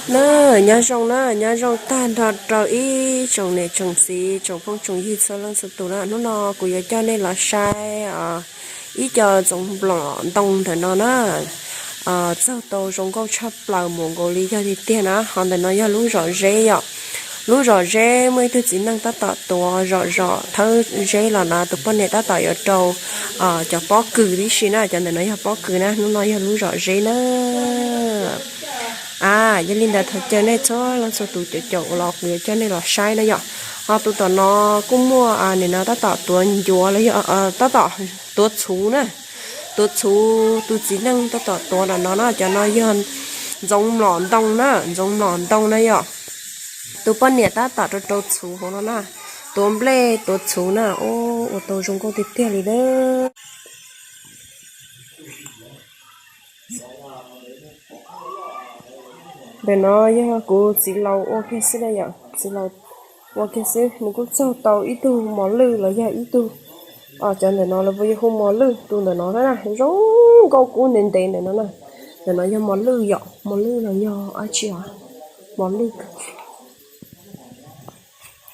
Na, nyob zoo na, nyob zoo tag nrho rau ib tsoom niam tsoom txiv tsoom phooj tsoom ywg txhua leej txhua tus na. Hnub no kuv yuav coj nej los saib ib co ntxoov nplom ntoo ntawm no na. Txaug tau zoo nkauj tshaj plaws mus nkaus li yog tiag tiag na. Ho ntawm no yog lub zom zeb yom. Lub zom zeb muaj ib tug txiv neej tab tom tuav zom zom thawb zeb los na, tus poj niam tab tom yuav rau cov pob kws tib si na. Cov ntawm no yog pob kws na, hnub no yog lub zom zeb na. A, yog li ntawd thov caw nej txhua leej txhua tus caum caum los kuv yuav coj nej los saib na yom. Ho tus tom no kuj muaj nim no tab tom tuav ncuav los yog tab tom tuav txhuv na. Tuav txhuv, tus txiv neej tab tom tuav no no na. Cov no yog ntxoov mlom ntoo na, ntxoov mlom ntoo na yom. Tus poj niam tab tom rau rau txhuv hauv no na, tuav nplej tuav txhuv na. Ua tau zoo nkauj tiag tiag li na. Ntawm no yog kuv txiv laus ua kiag xwb na yom, txiv laus ua kiag xwb. Nws kuj txaug tau ib tug mos lwj los yog ib tug, cov ntawm no lawv puas yog hu mos lwj, tus ntawm no na, zoo nkauj kub ntev ntev ntawm no na. Ntawm no yog mos lwj yom, mos lwj los yog dab tsi os, mos lwj.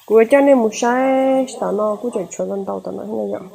Kuv yuav coj nej mus saib, tom no kuj tseem tshuav ntau ntau tom no yom.